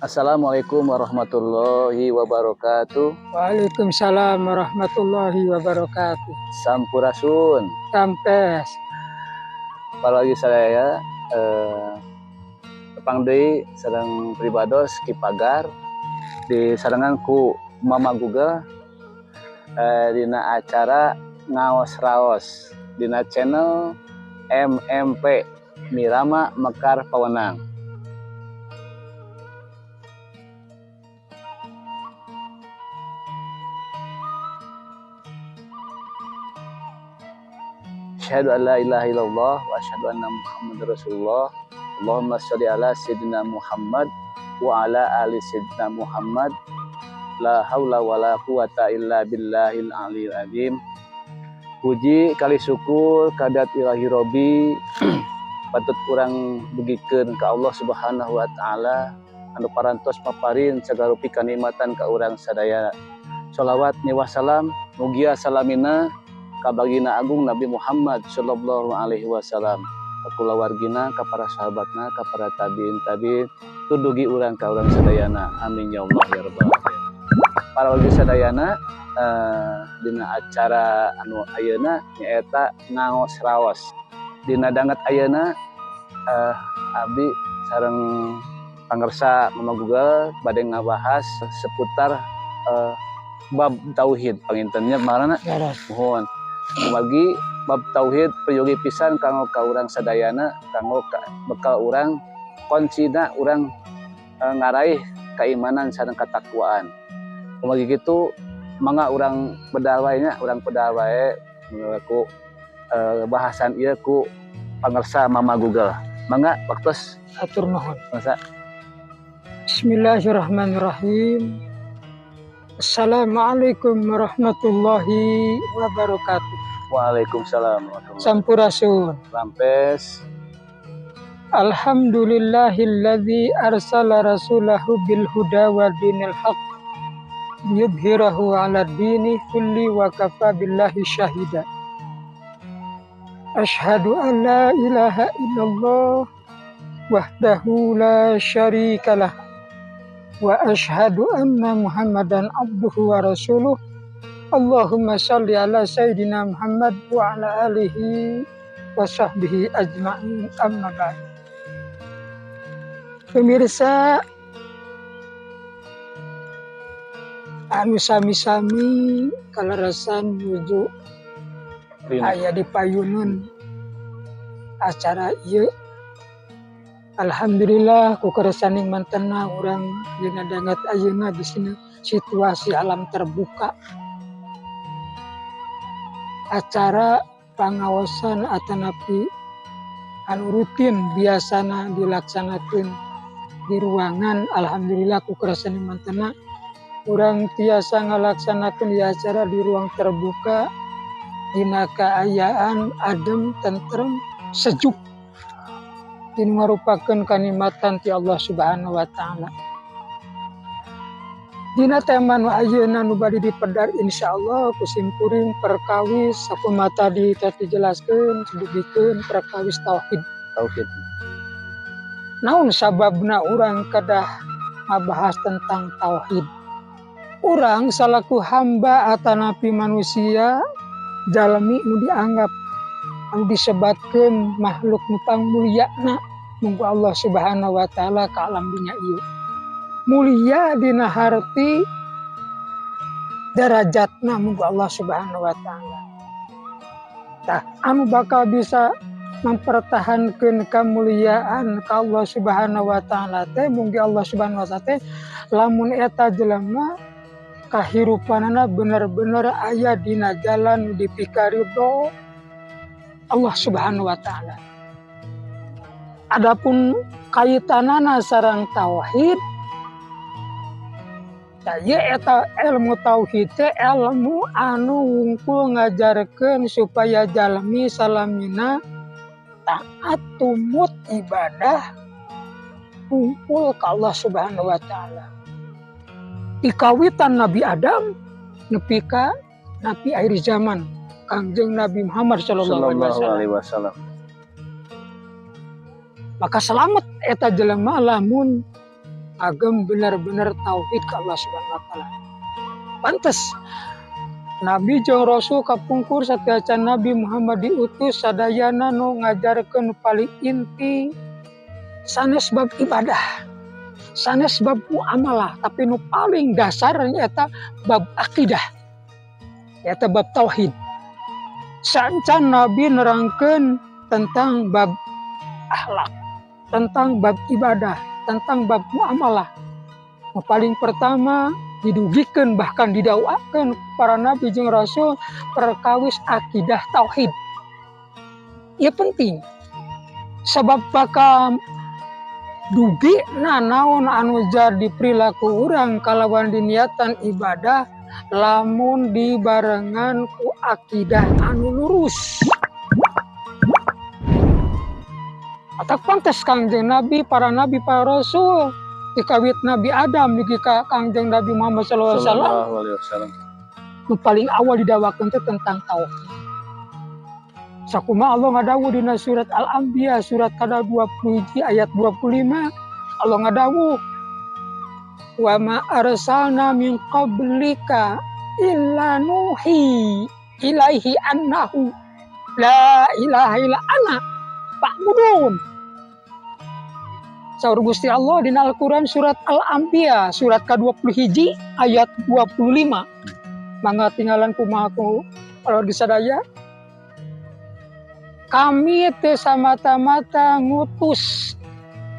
Assalamualaikum warahmatullahi wabarakatuh. Waalaikumsalam warahmatullahi wabarakatuh. Sampurasun. Rampes. Apalagi saya tepang deui sareng pribados Ki Pagar disarengan ku Mama Google dina acara Ngaos Raos dina channel MMP Mirama Mekar Pawenang. Asyhadu an la ilaha illallah wa asyhadu anna Muhammadar Rasulullah. Allahumma sholli ala sayyidina Muhammad wa ala ali sayyidina Muhammad. La haula wala quwata illa billahil aliyil azim. Puji kali syukur kadat ilahi Robbi patut urang dugikeun ka Allah Subhanahu wa taala anu parantos paparin sagarupi kanikmatan ka urang sadaya. Shalawat miwah salam mugia salamina ka baginda agung Nabi Muhammad sallallahu alaihi wasallam, ka kulawargina, ka para sahabatna, ka para tabiin tabiin, dugi urang ka urang sadayana. Amin ya Allah ya rabbal alamin. Para wargi sadayana, dina acara anu ayeuna nyaeta Ngaos Raos. Dina danget ayeuna abdi sareng pangersa Mama Google bade ngabahas seputar bab tauhid panginten nya marana. Leres. Muhun, kumargi bab tauhid peryogi pisan kanggo ka urang sadayana, kanggo bekal urang, kuncina urang ngaraih keimanan sareng ketakwaan. Kumargi kitu, mangga urang bedal wae nya, urang bedal wae ku bahasan ieu ku pangersa Mama Google. Mangga waktos. Atur nuhun. Masa. Bismillahirrahmanirrahim. Assalamualaikum warahmatullahi wabarakatuh. Waalaikumsalam warahmatullahi. Sampurasun. Rampes. Alhamdulillahilladzi arsala rasulahu bil huda wa dinil haq liyudhhirahu 'ala dini kulli wa kafa billahi syahida. Asyhadu an la ilaha illallah wahdahu la syarikalah wa asyhadu anna Muhammadan abduhu wa rasuluh. Allahumma salli ala sayyidina Muhammad wa ala alihi wa sahbihi ajma'in, amma ba'd. Pemirsa anu sami-sami kalarasan nuju aya di payunun acara ieu. Alhamdulillah, ku kersaning mantena urang dina danget ayeuna di sini situasi alam terbuka, acara pangaosan atanapi anu rutin biasana dilaksanakan di ruangan. Alhamdulillah, ku kersaning mantena urang tiasa ngalaksanakeun di acara di ruang terbuka dina kaayaan adem, tentrem, sejuk. Ini merupakan kanikmatan ti Allah Subhanahu wa taala. Dina tema nu ayeuna nu bade dipedar, insyaallah ku simkuring perkawis sakumaha tadi teh dijelaskeun, didugikeun perkawis tauhid. Tauhid. Naon sababna urang kedah ngabahas tentang tauhid? Urang salaku hamba atanapi manusia, jalmi nu dianggap, anu disebatkeun makhluk nu pangmulyana munggu Allah Subhanahu wa taala ka alam dunya ieu. Mulia dina harti derajatna munggu Allah Subhanahu wa taala. Tah, anu bakal bisa mempertahankan kemuliaan ka Allah Subhanahu wa taala teh munggu Allah Subhanahu wa taala teh lamun eta jelema kahirupanana bener-bener aya dina jalan dipikaridho Allah Subhanahu wa taala. Adapun kaitanana sareng tauhid, tah ieu eta ilmu tauhid teh ilmu anu wungkul ngajarkeun supaya jalmi salamina taat, tumut, ibadah wungkul ka Allah Subhanahu wa taala. Dikawitan Nabi Adam nepi ka Nabi akhir zaman Kangjeng Nabi Muhammad sallallahu alaihi wasallam. Alaihi wasallam. Maka selamat eta jelema lamun Agem bener-bener tauhid ke Allah Subhanahu wa Taala. Pantes Nabi jeung Rasul kapungkur sateuacan Nabi Muhammad diutus sadayana nu ngajarkeun paling inti sanes bab ibadah, sanes bab muamalah, tapi nu paling dasar nyaeta bab akidah, nyaeta bab tauhid. Saencan Nabi nerangkeun tentang bab akhlak, tentang bab ibadah, tentang bab muamalah, nu paling pertama didugikeun, bahkan didakwakeun para nabi jeung rasul perkawis akidah tauhid. Ieu penting sebab bakal dugi na naon anu jadi perilaku urang kalawan diniatan ibadah lamun dibarengan ku akidah anu lurus. Atau pantes Kangjeng Nabi, para nabi, para rasul, dikawit Nabi Adam dugi ka Kangjeng Nabi Muhammad sallallahu alaihi wasallam, Sallallahu alaihi wasallam. Nu paling awal didakwakeun teh tentang tauhid. Sakumaha Allah ngadawuh dina surat Al-Anbiya surat kada 20 ayat 25, Allah ngadawuh, "Wa ma arsalna min qablika illa nuhi ilaihi annahu la ilaha illa ana fa'budun." Saur Gusti Allah dina Al-Quran surat Al-Anbiya surat ke-20 ayat 25. Mangga tinggalan kumaha ku kalau disadaya. Kami teu samata-mata ngutus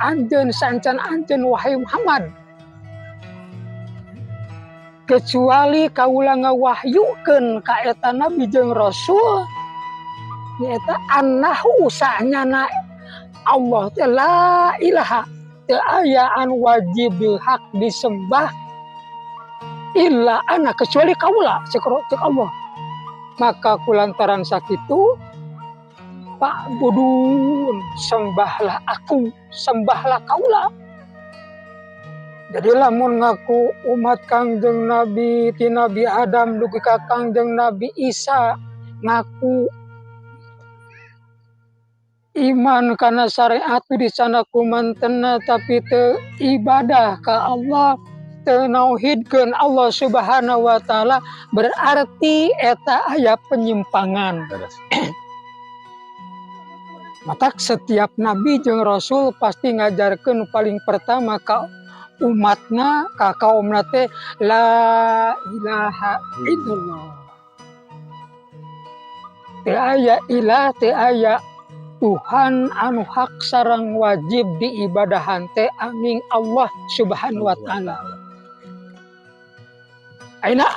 anjeun sancan anjeun, wahai Muhammad, kecuali kaula ngawahyukeun ka eta nabi jeung rasul nyaeta annahu sanyana Allah teh la ilaha, teu aya anu wajib bil hak disembah, illa ana, kecuali kaula, cek cek Allah. Maka kulantaran sakitu, fa'budun, sembahlah aku, sembahlah kaula. Jadi lamun ngaku umat Kangjeng Nabi ti Nabi Adam dugi ka Kangjeng Nabi Isa, ngaku iman kana syariat di sana kumantena, tapi teu ibadah ka Allah, teu nauhidkeun Allah Subhanahu wa Taala, berarti eta aya penyimpangan. Matak setiap nabi jeung rasul pasti ngajarkeun paling pertama ka umatna, ka kaumna teh la ilaha illallah. Teu aya ilah, teu aya Tuhan anu hak sareng wajib diibadahan teh anging Allah Subhanahu wa Taala. Ayeuna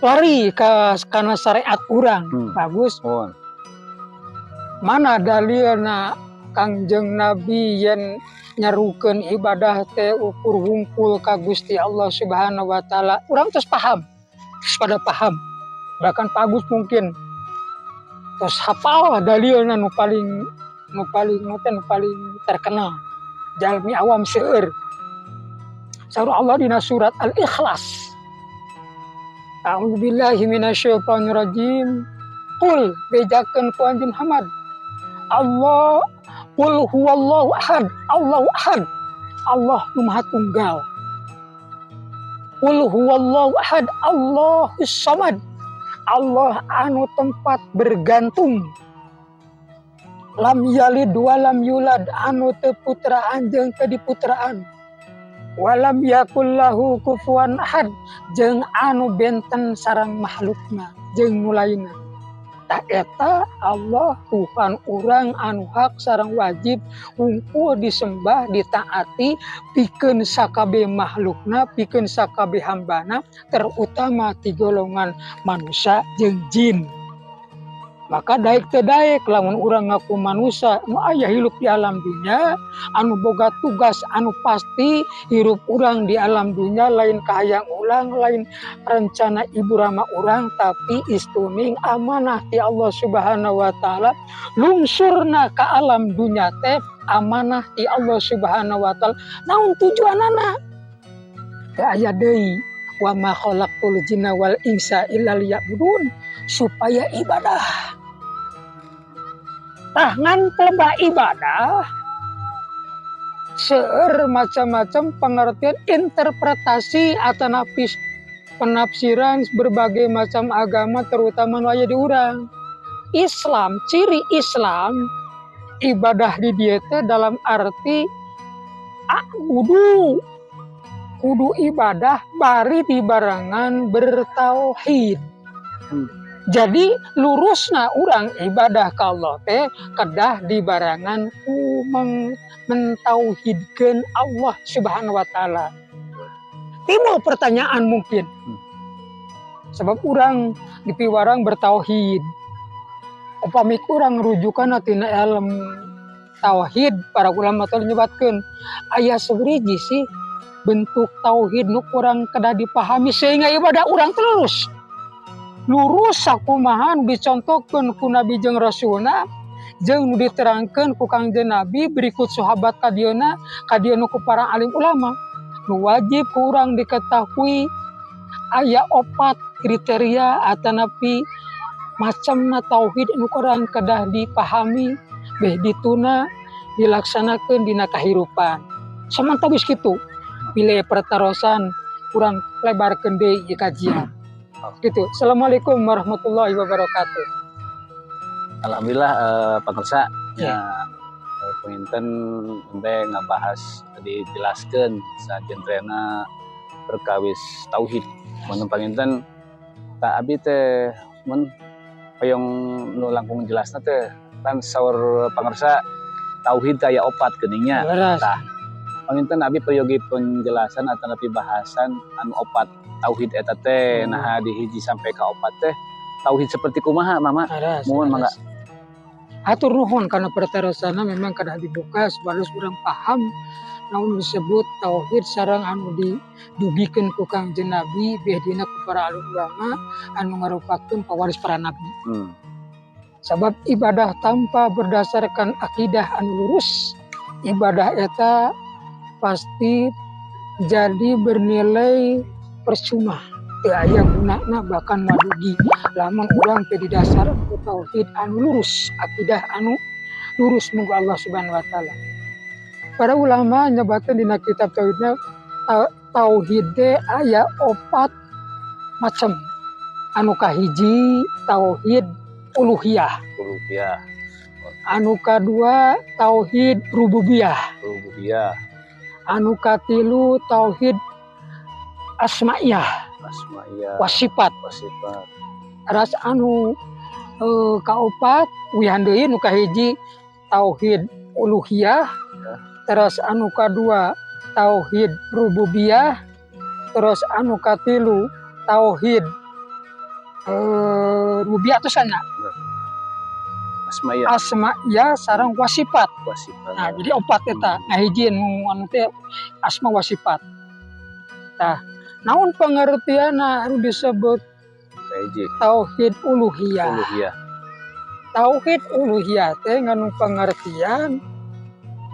lari ka kana syariat urang. Bagus. Oh. Mana dalilna Kangjeng Nabi yen nyarukeun ibadah teh ukur wungkul ka Gusti Allah Subhanahu wa Taala? Urang terus paham. Terus pada paham. Bahkan Pak Agus mungkin terus hafal dalilna nu paling terkenal. Jalmi awam seueur. Saur Allah dina surat Al-Ikhlas. A'udzubillahi minasyaitonirrajim. Qul, bejakeun ku anjeun Muhammad. Allah, qul huwallahu ahad, Allahu ahad. Allah nu Maha Tunggal. Qul huwallahu ahad, Allahus samad. Allah anu tempat bergantung. Lam yalid walam yulad, anu teu putraan jeung teu diputraan. Walam yakul lahu kufuwan ahad, jeung anu benten sareng makhlukna jeung nu lainna. Tah eta Allah Tuhan urang anu hak sareng wajib wungkul disembah, ditaati pikeun sakabeh makhlukna, pikeun sakabeh hambana, terutama ti golongan manusia jeung jin. Maka daek teu daek lamun urang ngaku manusia nu aya hirup di alam dunya, anu boga tugas anu pasti hirup urang di alam dunya lain kahayang urang, lain rencana ibu rama urang, tapi istuning amanah ti Allah Subhanahu wa Taala. Lungsurna ka alam dunya teh amanah ti Allah Subhanahu wa Taala. Naon tujuanana? Teu aya deui, wa ma khalaqtul jinna wal insa illa liya'budun, supaya ibadah. Tah ngan pelebah ibadah Seueur macam-macam pengertian, interpretasi atanapi penafsiran berbagai macam agama, terutama nu aya di urang Islam. Ciri Islam ibadah di dieu teh dalam arti kudu kudu ibadah bari dibarengan bertauhid. Jadi lurusna urang ibadah ka Allah teh kedah dibarengan ku mentauhidkeun Allah Subhanahu wa Taala. Timbul pertanyaan mungkin. Sebab urang dipiwarang bertauhid. Upami urang rujukan tina ilmu tauhid, para ulama telah nyebatkeun aya sabaraha sih bentuk tauhid nu kurang kedah dipahami sehingga ibadah urang terus lurus sakumaha nu dicontohkeun ku Nabi jeung Rasulna, jeung nu diterangkeun ku Kangjeng Nabi berikut sahabat kadieuna kadieuna ku para alim ulama. Nu wajib ku urang diketahui aya opat kriteria atanapi macamna tauhid nu kurang kedah dipahami, beh dituna dilaksanakeun dina kahirupan. Samantawis kitu, bilih pertarosan, kurang lebarkeun deui ieu kajian gitu. Assalamualaikum warahmatullahi wabarakatuh. Alhamdulillah, Pak ya, punten teh ngabahas, dijelaskeun sajentrena perkawis tauhid. Mun panginten ka abi teh mun hoyong nu langkung jelasna teh, kan saur pangersa tauhid aya opat geuning nya. Leres. Tah, panginten abi peryogi penjelasan atau lebih bahasan anu opat tauhid eta teh. Nah, di hiji sampai ka opat teh tauhid seperti kumaha, Mama? Leres, Mohon, leres. Mangga. Hatur nuhun karena pertarosana. Memang kedah dibuka supados urang paham naon disebut tauhid sareng anu didugikeun ku Kangjeng Nabi, beh dina ku para alim ulama anu ngarupakeun pawaris para nabi. Sabab ibadah tanpa berdasarkan akidah anu lurus, ibadah eta pasti jadi bernilai percuma. Teu aya gunana, bahkan madugi lamun urang teu didasar ku tauhid anu lurus, akidah anu lurus munggu Allah Subhanahu wa Taala. Para ulama nyebatkeun dina kitab tauhidna, tauhid teh aya opat macam. Anu kahiji tauhid uluhiyah. Uluhiyah. Anu kadua tauhid rububiyah. Rububiyah. Anu katilu tauhid asmaiyah. Asmaiyah. Wasifat. Wasifat. Teras anu kaopat, uihan deui, nu kahiji tauhid uluhiyah, terus anu kadua tauhid rububiyah, terus anu katilu tauhid rububiyah terus nya. Asmaiyah. Asmaiyah sareng wasifat. Wasifat. Nah, jadi opat eta. Nah, hiji nu anu teh asma wasifat. Tah, naon pengertianna anu disebut Kahiji. tauhid uluhiyah? Uluhiyah. Tauhid uluhiyah teh nganu pengertian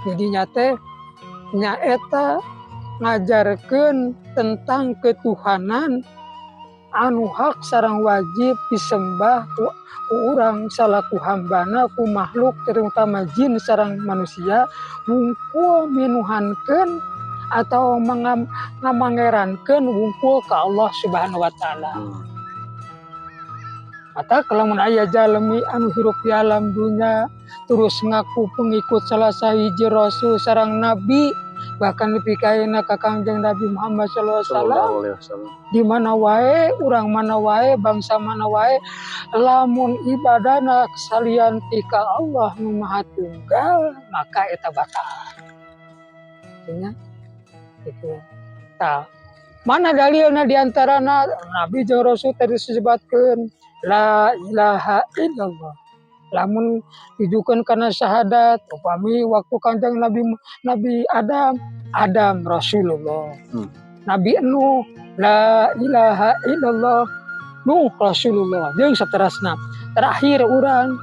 jadinya teh nyaeta ngajarkeun tentang ketuhanan anu hak sareng wajib disembah ku urang salaku hambana, ku makhluk terutama jin sareng manusia wungkul minuhankeun atau ngamangerankeun wungkul ka Allah Subhanahu wa Taala. Maka kalau mun aya jalmi anu hirup di alam dunya terus ngaku pengikut salah sahiji rasul sareng nabi, bahkan lebih kaena ka Kangjeng Nabi Muhammad sallallahu alaihi wasallam, Sallallahu alaihi wasallam. Di mana wae, urang mana wae, bangsa mana wae, lamun ibadahna salian ti ka Allah nu Maha Tunggal, maka eta batal. Nya gitu. Tah, mana dalilna? Di antarana Nabi jeung Rasul tadi disebutkeun la ilaha illallah. Lamun ditujukeun kana syahadat, upami waktu Kanjeng Nabi, Nabi Adam, Adam Rasulullah. Nabi Nuh, la ilaha illallah, Nuh Rasulullah, jeung saterasna. Terakhir urang,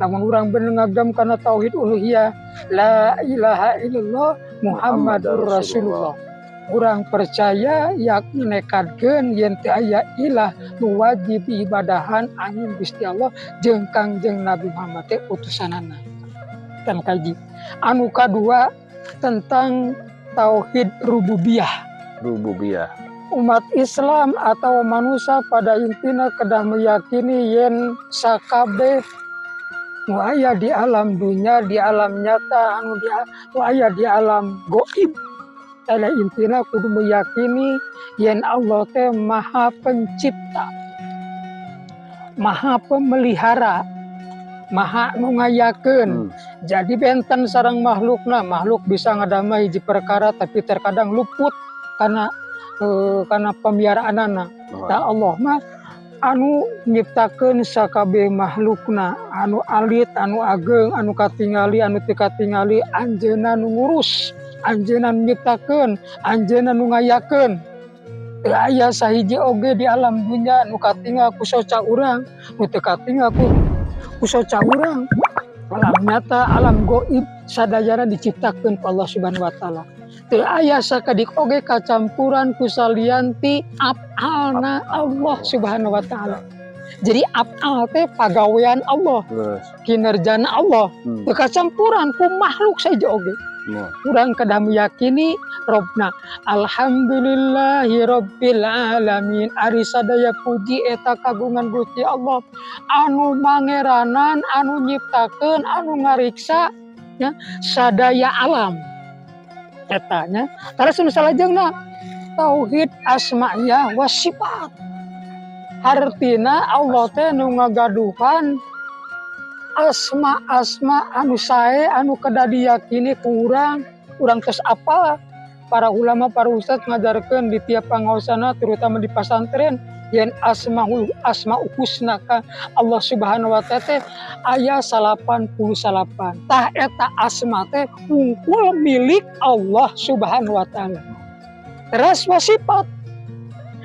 lamun urang bener ngagem kana tauhid uluhiyah, la ilaha illallah Muhammadur Rasulullah. Urang percaya, yakni nekadkeun yen teu aya ilah nu wajib diibadahan angin Gusti Allah jeung Kangjeng Nabi Muhammad teh utusanana. Kan kaji. Anu kadua Tentang tauhid rububiyah. Rububiyah. Umat Islam atau manusia pada intinya kedah meyakini yen sakabeh nu aya di alam dunia, di alam nyata, anu di nu aya di alam goib. Pada intinya kudu meyakini yen Allah teh Maha Pencipta, Maha Pemelihara, Maha nu ngayakeun. Jadi benten sareng makhlukna, makhluk bisa ngadamel hiji perkara, tapi terkadang luput karena pemeliharaan. Tah, Allah mah anu nyiptakeun sakabeh makhlukna, anu alit, anu ageng, anu katingali, anu teu katingali, anjeunna nu ngurus, anjeunna nu nyiptakeun, anjeunna nu ngayakeun. Teu aya sahiji oge di alam dunya nu katingal ku soca urang, nu teu katingal ku soca urang. Alam nyata, alam goib, sadayana diciptakeun ku Allah Subhanahu wa Taala. Teu aya sakedik oge kacampuran ku salian ti af'alna Allah Subhanahu wa Taala. Jadi af'al teh pagawean Allah, Terus. Kinerjana Allah. Teu kacampuran ku makhluk saja oge. Urang kedah meyakini Robna. Alhamdulillahi Rabbil alamin. Ari sadaya puji eta kagungan Gusti Allah anu mangeranan, anu nyiptakeun, anu ngariksa ya, sadaya alam. Eta nya. Terus nu salajengna tauhid asma'iyah was sifat. Hartina Allah teh nu ngagaduhan asma-asma anu sae, anu kedah diyakini ku urang, urang tos apal. Para ulama, para ustadz ngajarkeun di tiap pangaosana, terutama di pasantren, yen asmaul husna ka Allah Subhanahu wa Taala teh aya 99. Tah, eta asma teh wungkul milik Allah Subhanahu wa Taala. Terus sifat.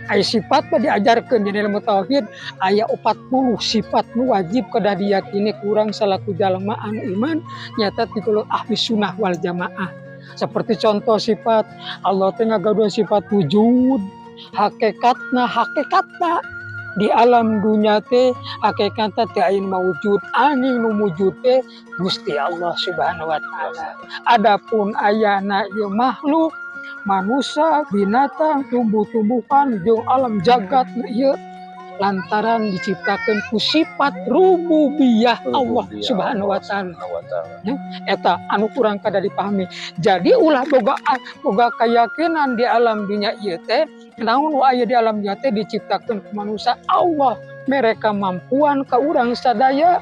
Aya sifat mah diajarkeun di ilmu tauhid, aya 40 sifat nu wajib kedah diyakini ku urang salaku jalma anu iman nyata ti ahli sunnah wal jamaah. Seperti contoh sifat Allah teh ngagaduhan sifat wujud, hakikatna hakikatna di alam dunia teh hakikatna teh aya mawujud, angin nu wujud teh Gusti Allah Subhanahu wa Taala. Adapun ayana ieu makhluk manusia, binatang, tumbuh-tumbuhan, jeung alam jagat ieu lantaran diciptakan ku sifat rububiyah Allah Subhanahu wa Taala. Ya, eta anu kurang kada dipahami. Jadi ulah boga boga keyakinan di alam dunia ieu teh naon nu aya di alam dunia teh diciptakan ku manusia. Allah mere kamampuan ka urang sadaya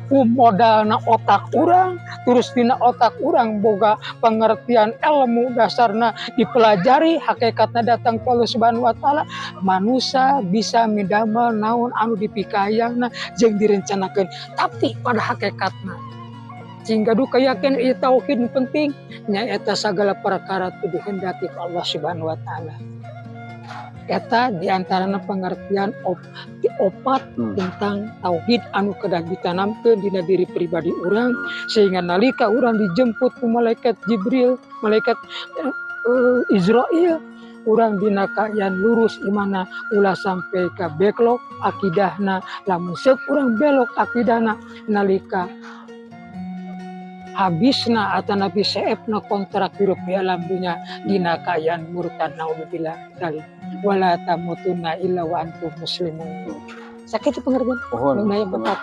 ku modalna otak urang, terus dina otak urang boga pengertian ilmu dasarna dipelajari, hakikatna datang ku Allah Subhanahu wa Taala, manusia bisa midamel naon anu dipikayangna jeung direncanakeun. Tapi pada hakikatna sehingga duka yakin ieu tauhid penting, nyaeta segala perkara itu dikehendaki ku Allah Subhanahu wa Taala. Eta diantarana pengertian opat tentang tauhid anu kedah ditanamkeun dina diri pribadi urang, sehingga nalika urang dijemput ku malaikat Jibril, malaikat Izrail, urang dina kaayaan lurus imana, ulah sampai ka beklok akidahna. Lamun seuk urang belok akidahna, nalika habisna atau nabi seepna kontrak hirup di alam dunia dina kaayaan murtad, naudzubillah dzalik. Wala tamutunna illa wa antum muslimun. Sakitu pengertian Mohon. Mengenai empat.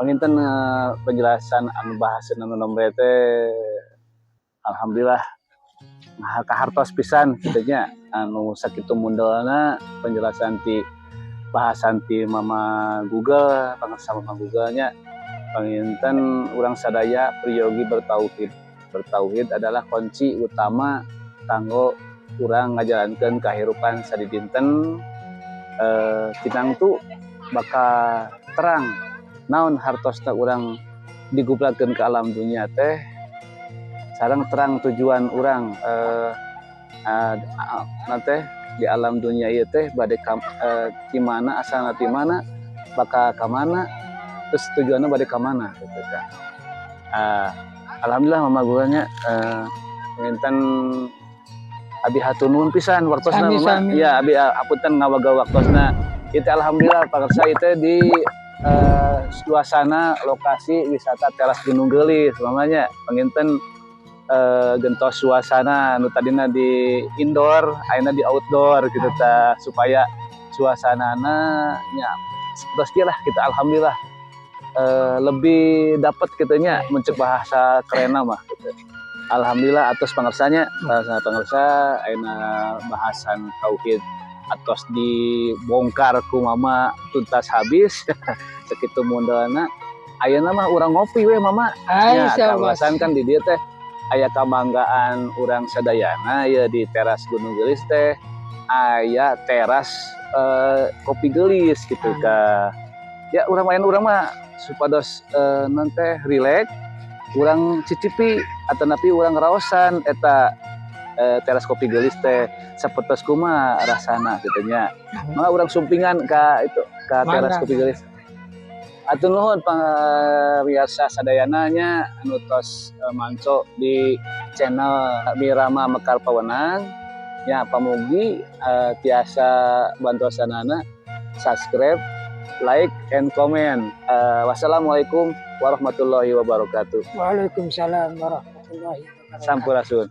Panginten penjelasan anu bahasan anu nomor teh alhamdulillah kahartos pisan kitu nya, anu sakitu mundelna penjelasan ti bahasan ti Mama Google, pangersa Mama Google nya. Panginten urang sadaya priyogi bertauhid. Bertauhid adalah kunci utama kanggo urang ngajalankeun kahirupan sadidinten, tinangtu bakal terang naon hartosna urang diguplakeun ke alam dunia teh, sareng terang tujuan urang teh di alam dunia ieu teh bade di mana asalna, ti mana, bakal ka mana, terus tujuannya bade ka mana gitu kan. Alhamdulillah Mama gurunya, panginten abi hatur nuhun pisan waktosna, Sami, Mama. Sami. Ya, abi apunten ngawaga waktosna. Itu alhamdulillah pakarsa itu di suasana lokasi wisata Teras Gunung Geulis, mamanya. Panginten Gentos suasana nu tadina di indoor ayeuna di outdoor gitu tah, supaya suasanana nya terus lah kita, alhamdulillah lebih dapat gitu nya, mun cek bahasa kerenna mah gitu. Alhamdulillah atas pangersanya, bahasa pangersa, ayeuna bahasan tauhid atos dibongkar ku Mama tuntas habis segitu modalna. Ayeuna mah urang ngopi we, Mama. Ayo. Ya, Siap, Bos. Kawasan kan di dieu teh aya kabanggaan urang sadayana ya, di teras Gunung Geulis teh aya teras Kopi Geulis gitu ka. Ya, urang main, urang mah supados non teh rileks, urang cicipi atau napi urang raosan eta teras Kopi Geulis teh sapertos kumaha rasana gitu nya. Mangga urang sumpingan ka itu, ka teras Mangga. Kopi Geulis. Atur nuhun pamirsa sadayana nya anu tos manco di channel Mirama Mekar Pawenang ya. Pamugi tiasa bantosanana subscribe, like, and comment. Wassalamualaikum warahmatullahi wabarakatuh. Waalaikumsalam warahmatullahi wabarakatuh. Sampurasun.